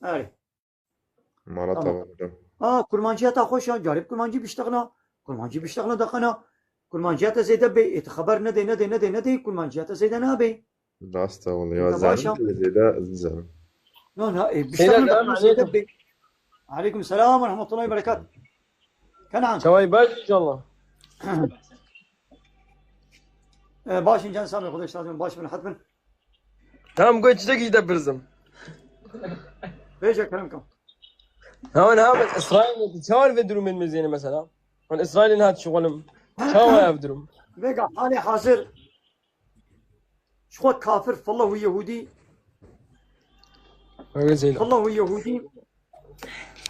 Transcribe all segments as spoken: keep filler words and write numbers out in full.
Erê. Mala Tamam. Tavan hocam. Aa, kurmanciyata xweş e, carî bi kurmancî biştexna. Kurmancî biştexna daqena. Kurmanciyata zêde bê, ê tu xeber nedê, nedê, nedê, nedê, kurmanciyata zêde nabê. Rast e wele ya Ya baş zanim e. Lê zêde zanim. No, no, ê, Seyda, biştexna devam daqena zêde edelim. bê. Aleyküm selam ve rahmetullahi ve berekat. Kenan. Çaway baş inşallah. E, baş in can sami, Xwedê şad bin, baş bin, rahat bin. Tamam, goy çiçek işte birzim. Bêje kerem kam. Hemen hemen İsrail çawa ve durumun meziyeni mesela? Hani İsrail'in hat şugulim. Çawa ev durum? Vêga halê hazir ji xwe kafir, fillah û yehûdî, Öyle Seyda. fillah û yehûdî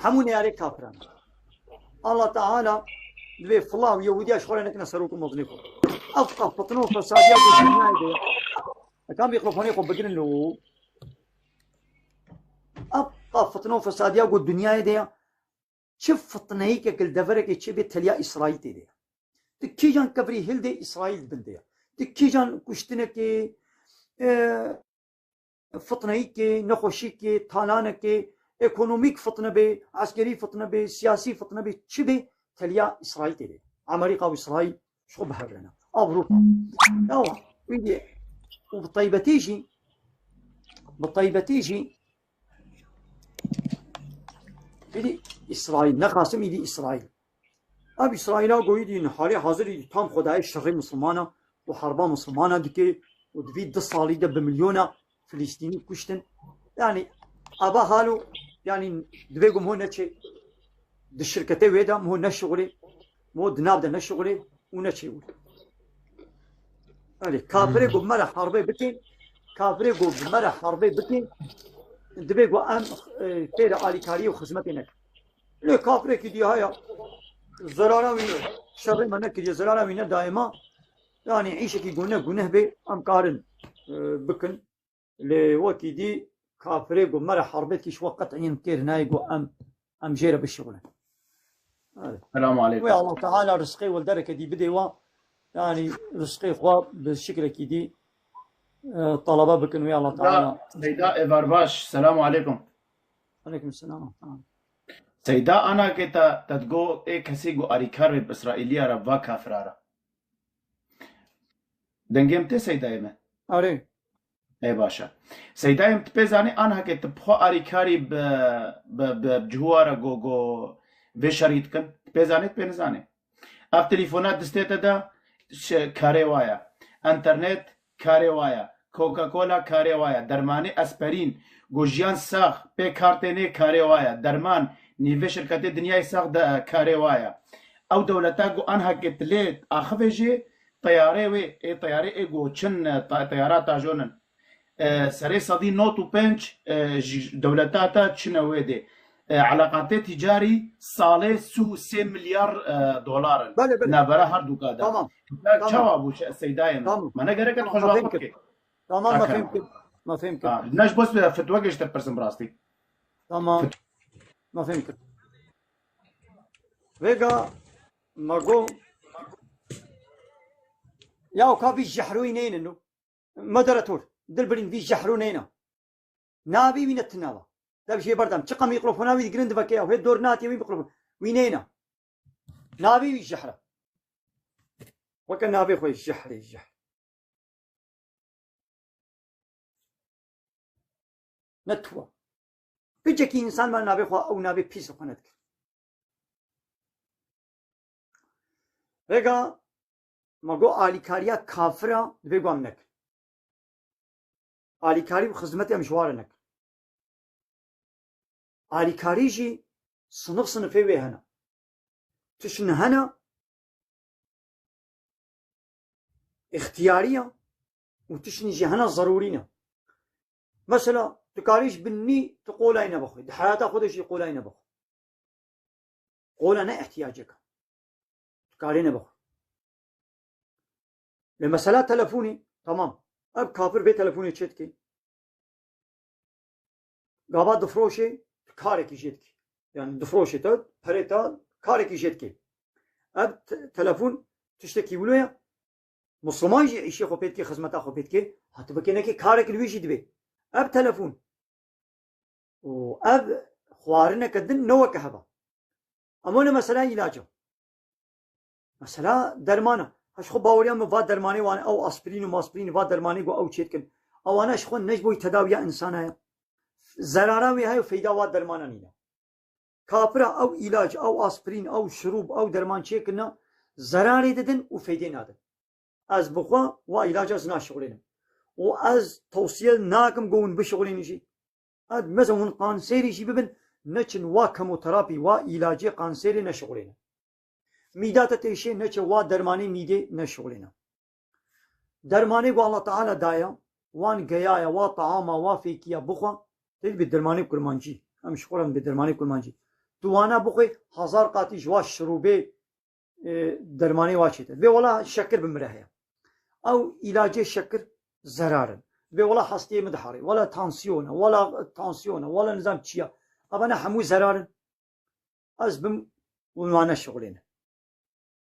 hemû neyarê kafiran. Allah Teala divê fillah û yehûdiya ji xwe re nekine serok û mezînê xwe. Ev qas fitne û fesadiya ku dinyayê de ye. Ekan mîkrofonê xwe bigirin lo. Ev qas fitne û fesadiya ku dinyayê de ye. Çi fitneyîkek li deverekê çêbê teliya Îsraîl tê de ye. Di kîjan kevirî hildê Îsraîl bin de ye. Di kîjan kuştinekê, e, fitneyîkê, nexweşîkê, talanekê, ekonomîk fitne bê, eskerî fitne bê, siyasî fitne bê, çi bê, teliya Îsraîl tê de ye. Amerîka û Îsraîl ji xwe bi hev re ne. Ewropa. Ewa, wî dî. Û bi taybetî jî, bi taybetî jî, Îdî Îsraîl, ne Qasim, îdî Îsraîl. Ev Îsraîla ku îdî halê hazir îdî tam xwedayê şerê Mislimana û herba Mislimana dike û di vî du salî de bi milyona Filistînî kuştin. Yanî eva halo, yanî divê ku miho neçê di şirketê wê de, miho neşixulê, miho di nav de neşixulê û neçê wir. Erê, kafirê ku bi me re herbê bikin, kafirê ku bi me re herbê bikin, divê ku em, e, fêrê alîkariyê û xizmetê nekin. Lê kafirekî dî haya, zerara wî ne, şerê me nekiriye, zerara wî nedaye me, yanî îşekî ku ne guneh bê, em karin, e, bikin. Lê wekî dî kafirê ku me re herbê dikî, ji we qet'î em kêr nayê ku em, em jê re bişixulin. Evet. Selamu Wê aleykum. Allah Teala rizqê welderekê dî bidê we. Yanî rizqê xwe bi şiklekî dî, e, talebe bikin wê Allah Teala. Seyda Evarbaş, selamu aleykum. Aleykum selam. Tamam. Seyda, ana ke te, te digo ê kesî ku arîkar be bi Îsraîliya re, va kafira re. Dengê min tê Seydayê me? Erê. Ê baş e. Seydayê min, tu pê zanî, anha ke tu bi xwe arîkarî bi, bi, bi ciwa re go, go vê şerî dikin? Tu pê zanî, tu pê nizanî? Ev telefona distê te de şi-, karê wa ye. Enternet karê wa ye. Coca-Cola karê wa ye. Dermanê esperîn, go jiyan sax pê kar tênê, karê wa ye. Derman nîvê şirketê dinyayê sax de karê wa ye. Ew dewleta go anha ke tu lê axivê jê, teyarê wê, ê teyarê ê go çin, e, ta-, teyara tajonin. E, serê sedî nod û pênc, e, ji dewleta te çine wê dê. E, elaqatê ticarî salê sih û sê milyar, e, dolar in. Belê, belê. Navbera her du ka de. Tamam. Te Tamam. çawa bû, Seydayê min? Tamam. Me negerek tu Tamam, xwe ji me wan fêm xwe kir. bikê. Tamam, me Akana. fêm kir. Me fêm kir. Ha, ne ji bo fetwekê ji te pirsim rastî. Tamam. Me fêm kir. Vêga me go. Ya ka vî jehroyî neynin no. Moderator. Dilbirîn vî jehro neyna. Navê wî ne tune va. Dev jê berdem. Çiqa mîkrofona wî digirin diveke ya. Hê dor natiye wî mîkrofon. Wî neyna. Navê wî jehr e. Weke navê xwe jehrê jehr. Ne tu wa. Hiçekî însan me navê xwe ew navê pîs xwe nedikir. Vêga me got alîkariya kafira divê ku em nekin. Alîkarî û xizmetê em ji wan re nekin. Alîkarî jî sinif sinifê wê hene. Tiştin hene îxtiyarî ye û tiştin jî hene zerûrî ne. Mesela, tu karî ji bin nî tu qolayî nebixwî. Di heyata xwe de jî qolayî nebixwe. Qola ne ihtiyacek e. Tu karî nebixwe. Lê mesela telefonî, tamam. Ev kafir vê telefonê çê dike. Gava difroşê, tu karekî jê dikî. Yani difroşê te, perê te, karekî jê dikî. Ev te-, telefon tiştekî wilo ye. Musliman jî îşê xwe pê dikê, xizmeta xwe pê dikê. Ha tu bikê nekê, karek li wî jî dibê. Ev telefon û ev xwarineke din ne weke heva. Ama ne mesela îlaca. Mesela dermana. Ha, ji xwe baweriya min va dermanê wan, ew aspirîn û maspirîn, va dermanê ku ew çêdikin. Ewana ji xwe ne ji bo tedawiya insana ye. Zerara wê heye û feyda wa dermana nîne. Kapira ew îlac, ew aspirîn, ew şirûb, ew derman çêkirina, zerarê didin û feydê nadin. Ez bi xwe wa îlaca ez naşixulênim. Û ez tewsiye nakim ku hûn bişixulînin jî. Ez mesela hûn kanserî jî bibin, neçin wa kemoterapî, wa îlacê kanserê neşixulênin. Mîda te têşê neçe wa dermanê mîdê neşixulêne. Dermanê ku Allah Teala daye, wan geyaya, wa taama, wa fêkiya bixwe, tê dibê dermanê kurmancî. Em ji xwe re dibê dermanê kurmancî. Tu wana bixwe, hezar qatî ji wa şirûbê, e, dermanê wa çêtir. Vê wela şekir bi min re heye. Ew îlacê şekir zerar in. Vê wela hestiyê min diherê. Wela tansiyon e, wela tansiyon e, wela nizam çi ye. Evana hemû zerar in. Ez bim û wane şixulêne.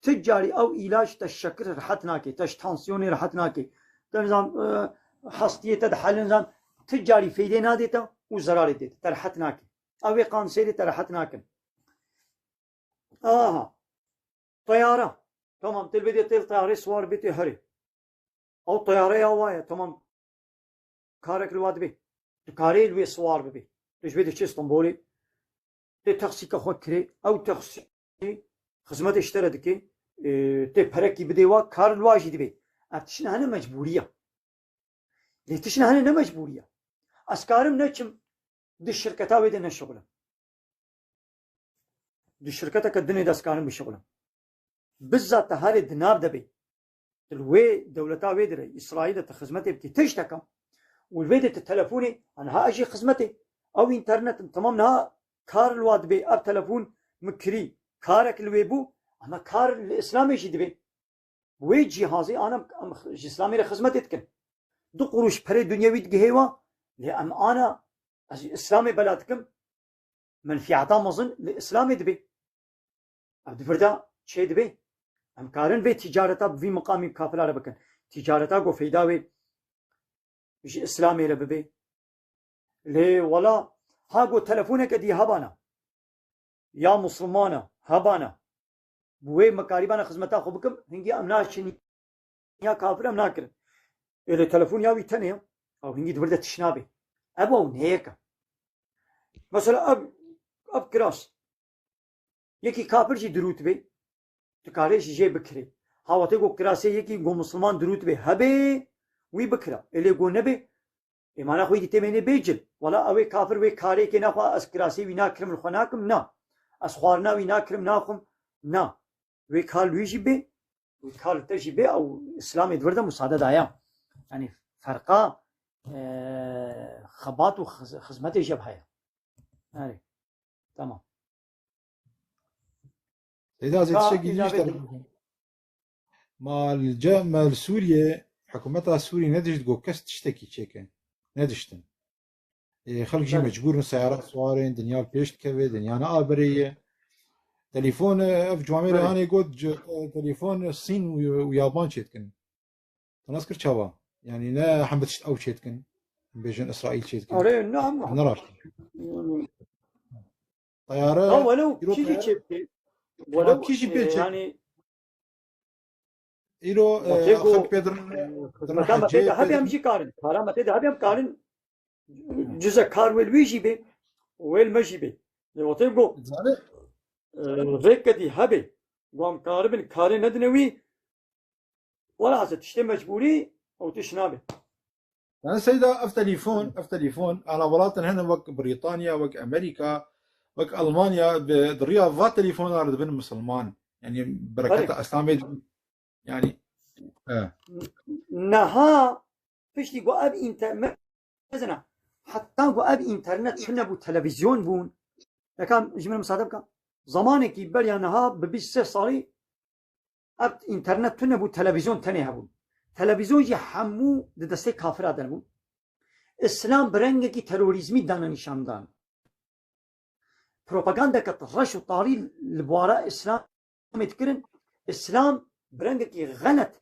Ti carî ew îlac te şekir rehet nake, te ji tansiyonê rehet nake. Te nizam, e, hestiyê te dihelin zan, ti carî feydê nadê te û zerarê dê te, te rehet nake. Ew ê kanserê te rehet nakin. Aha. Teyare. Tamam, te li vê de tê teyarê siwar bê tê herê. Ew teyareya wa ye, tamam. Karek li wa dibê. Tu karê li wê siwar bibê. Tu ji vê diçê Stenbolê. Tê taksîka xwe kirê. Ew taksî xizmetê ji te re dike. Ê, tê perekî bidê wa, kar li wa jî dibê. Ev tişt hene mecbûrî ye. Lê tişt hene ne mecbûrî ye. Ez karim neçim di şirketa wê de neşixulim. Di şirketeke dinê de ez karim bişixulim. Bizzat te herê di nav de bê. Tu li wê dewleta wê de re, Îsraîl de tu xizmetê bikî, tişteke. Û li wê de tu telefonê, aniha ez jî xizmetê. Ew înternet in, temam niha kar li wa dibê, ev telefon min kirî, karek li wê bû, ama kar li Îslamê jî dibê. Wê cîhazê ana em ji Îslamê re xizmetê dikin. Du qurûş perê dinyewî digihê wa, lê em ana ez ji Îslamê bela dikim, menfîeta mezin li Îslamê dibê. Ev di vir de çê dibê. Em karin vê tîcareta bi vî miqamî kafira re bikin. Tîcareta ku feyda wê ji Îslamê re bibê. Lê wela, ha got telefoneke dî hebana. Ya Musulmana, hebana. Bi wê mikarîbana xizmeta xwe bikim, hingî em naçin ya kafir em nakirin. Ê lê telefon ya wî tenê ya. Ew hingî di vir de tişt nabê. Ev ew neyek e. Mesela ev, ev kiras. Yekî kafir jî dirût bê, tu karê jî jê bikirê. Hawatê ku kirasê yekî ku misilman dirût bê hebe, wî bikira. Ê lê ku nebe, ê mana xwe yî dî tê mênê bê cil. Wela ew ê kafir wê karê kê naxwe, ez kirasê wî nakirim, li xwe nakim, na. Ez xwarina wî nakirim, naxwim, na. Wê kar li wî jî bê, wê kar li te jî bê, ew Îslamê di vir de musade daye. Yanî ferqa, e, xebat û xiz-, xizmetê jê heye. Erê. Tamam. Seyda, ez ê Ka tiştekî îlavê dî bike. Ma li ce-, me li Sûriyê, hikûmeta Sûrî nedişt got kes tiştekî çêke. Nediştin. Ê, xelk jî Belê. mecbûr in seyara siwarên, dinya li pêş dikeve, dinya ne aberê ye. Telefon, e, ev civamê re Belê. hanê got, ci-, e, telefon Sîn û, û Yaban çêdikin. Tu nas kir çawa? Yanî ne hembe tişt ew çêdikin. Em bêjin Îsraîl çêdikin. Erê, ne hembe. Ne rast. Yanî, Teyare, ya welew îro kî jî teyare, çêbike, ya welew, kî jî e, pê çê-, yanî, îro, e, wextê ku, xelk pê dirin, e, dirin xizmeta me hecê, pê de pê hebê em dirin. jî karin. Kara me pê de hebê em karin. Cizek kar wê li wî jî bê, wê li me jî bê. Lê wextê ku, Zanî? e, rêkekî hebê, ku em karibin karê nedine wî, Wela ez tiştê mecbûrî ew tişt nabe. Yani Seyda, ev telefon, ev telefon, ana welatên hene wek Brîtanya, wek Amerîka, wek Almanya, bi, di riya va telefona re dibin misilman. Yani bereketa Belê. Îslamê, yani, e. Niha piştî ku ev înter-, me-, mezina, heta ku ev înternet tune bû, televîzyon bûn. Yeka ji min re misade bike. Zamanekî beriya niha bi bîst sê salî ev înternet tune bû, televîzyon tenê hebûn. Televîzyon jî hemû di destê kafira de bûn. Îslam bi rengekî terorîzmî dane nîşandan. Propagandeke reş û tarî li bwara Îslamê dikirin. Îslam bi rengekî xelet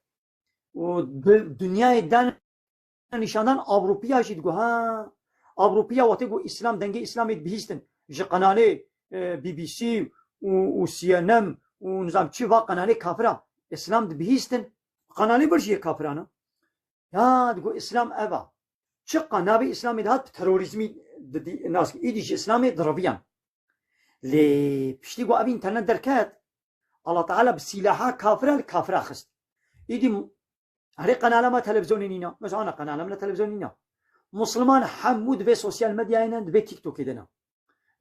û di dinyayê dane nîşandan. Avrupiya jî digot, ha, Avropiya wextê ku Îslam, dengê Îslamê dibihîstin, ji qenalê, e, B B C û, û C N N û nizam çi va qenalê kafira Îslam dibihîstin, qenalê bir jî yê kafiran e. Ya, digo Îslam ev a. Çiqa navê Îslamê dihat bi terorîzmî didî-, nas, îdî ji Îslamê diriviyan. Lê piştî ku ev înternet derket, Allah Teala bi sîlaha kafira li kafira xist. Îdî m-, herê qenala me televîzyonê nîna. Mesela ana qenala me televîzyonê nîna. Musliman hemû divê sosyal medyayê ne, divê TikTokê de ne.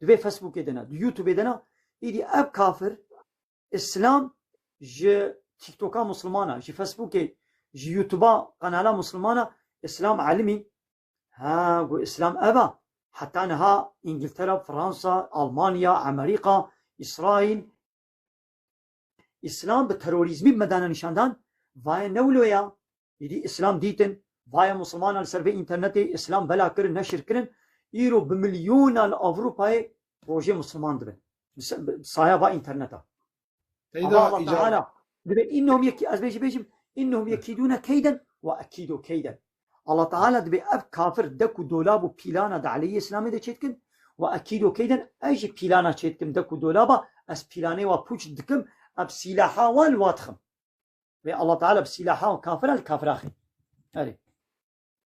Divê Facebookê de ne, di YouTubeê de ne. Îdî ev kafir Îslam ji TikToka Muslimana, ji Facebookê, ji YouTube'a qenala Muslimana Îslam elimî. Ha, gu Îslam ev a. Heta niha Îngiltere, Fransa, Almanya, Amerîka, Îsraîl, Îslam bi terorîzmî bi me dane nîşandan, vaye ne wilo ya. Îdî Îslam dîtin, vaye Musulmana li ser vê înternetê Îslam bela kirin, neşir kirin. Îro bi milyona li Ewropayê rojê Musulman dibin. Bi se-, bi saya va înterneta. Teyda Ama Allah îca- Teala dibe innehum yeki-, ez bêjî bêjim, innehum yekîdûne keyden ve ekîdû keyden. Allah Teala dibe ev kafir dek û dolab û pîlana di aleyhî Îslamê de çêdikin ve ekîdû keyden, ez jî pîlana çêdikim dek û dolaba, ez pîlanê wa pûç dikim, ev sîlaha wa li wa dixim. Ve Allah Teala bi sîlaha kafira li kafira xî. Erê.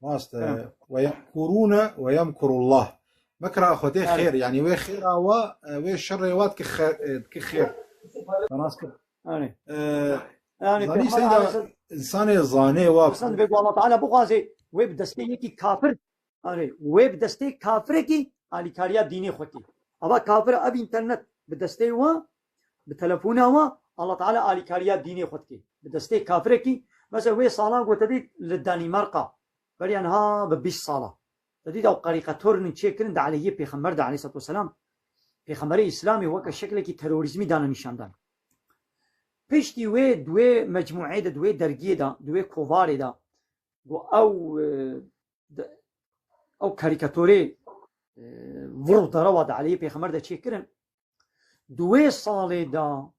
Rast e. Evet. Ve yemkurûne ve yemkurullah. Mekra Xwedê Evet. xêr. Yani wê xêra wa, e, wê şerê wa dike xê-, e, dike xêr. Rast kir. Erê. E, Yani Zanî Peyxamber Seyda, Aleyhisselam insanê zanê wa. Aslında ve Allah Teala bixwaze wê bi destê yekî kafir, erê, wê bi destê kafirekî alîkariya dînê xwe kî. Ava kafir ev înternet bi destê wa, bi telefona wa, Allah Teala alîkariya dînê xwe dike. Bi destê kafirekî, mesela wê salan ku te dît li Danîmarka, beriya niha bi bîst sala. Te dît ew karîkatorinin çêkirin di aleyhî Pêxember de aleyhissalatu vesselam. Pêxemberê Îslamê weke şeklekî terorîzmî dane nîşandan. Piştî wê di wê mecmûeyê de, di wê dergiyê de, di wê kovarê de, got ew, e, de, ew karîkatorê, e, vir û derewa di aleyhî Pêxember de çêkirin. Di wê salê de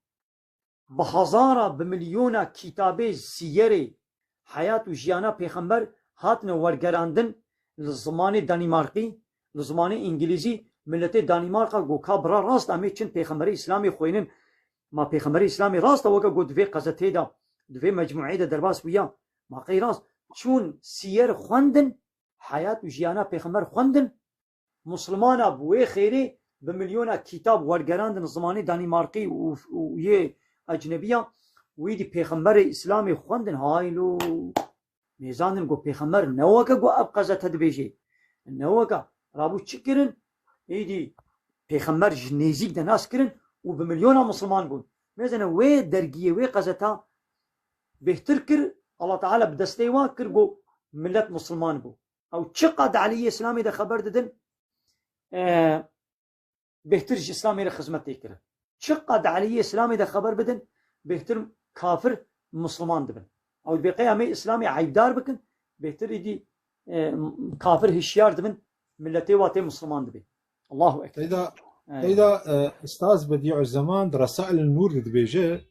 bi hezara, bi milyona kîtabê siyerê heyat û jiyana Pêxember hatine wergerandin li zimanê Danîmarkî, li zimanê Îngilîzî, miletê Danîmarka got ka bira rast em ê çin Pêxemberê Îslamê xwênin. Ma Pêxemberê Îslamê rast e weke got di vê qezetê de, di vê mecmûeyê de derbas bûya. Ma qey rast. Çûn siyer xwendin, heyat û jiyana Pêxember xwendin, Musulmana bi wê xêrê bi milyona kîtab wergerandin zimanê Danîmarkî û, û yê ecnebiya, wî dî Pêxemberê Îslamê xwendin, haylo. Mêzandin got Pêxember ne weke got ev qezete dibêjê. Ne weke. Rabû çi kirin? Êdî Pêxember ji nêzîk de nas kirin û bi milyona Musulman bûn. Mêzene wê dergiyê, wê qezeta bêhtir kir, Allah Teala bi destê wan kir got milet Musulman bû. Ew çiqad di aleyhî Îslamê de xeber didin, e, bêhtir ji Îslamê re xizmet tê kirin. Çiqad di aleyhî Îslamê de xeber bidin, bêhtir kafir Musulman dibin. Ew dibê qey em ê Îslamê eybdar bikin, bêhtir êdî, e, kafir hişyar dibin, miletê wa tê Musulman dibê. Allahu Ekber. Teyda, Evet. teyda, e, Ustaz Bedîuzzeman di Resail Nûr de dibêje,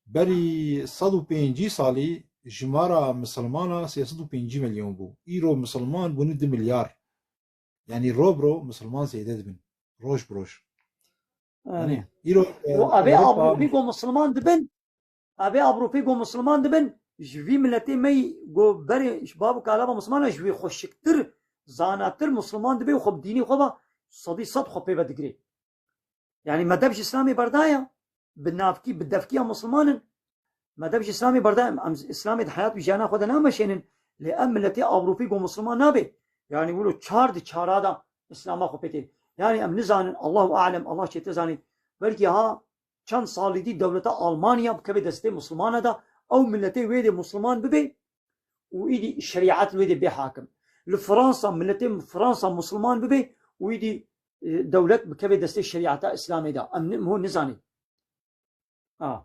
berî sed û pêncî salî jimara misilmana sê sed û pêncî milyon bû. Îro misilman bûne du milyar. Yani ro bi ro misilman zêde dibin. Roj bi roj. Erê. Yani îro, e, Û evê Ewropa Avrupî ku misilman dibin, evê Avrupî ku misilman dibin, ji vî miletê me yî ku berê ji bav û kalava misilman e, ji wî xweşiktir, zanatir misilman dibe û xwe bi dînê xwe ve sedî sed xwe pê ve digirê. Yani me dev ji Îslamê berdaya, bi navkî, bi devkiya Musulman in. Me dev ji Îslamê berdaya, em, em Îslamê di heyat û jiyana xwe de nameşênin. Lê ev miletê Ewropî ku Musulman nabe. Yani wilo çar di çara da Îslama xwe pê tê. Yani em nizanin, Allahu alem, Allah çêtir zanî. Belkî ha çend salî dî dewleta Almanya bikeve destê Musulmana da, ew miletê wê dê Musulman bibe, û îdî şerîet li wê dê bê hakim. Li Fransa, miletê Fransa Musulman bibe û îdî, e, dewlet bikeve destê şerîeta Îslamê de. Em ni-, ho nizanî. A.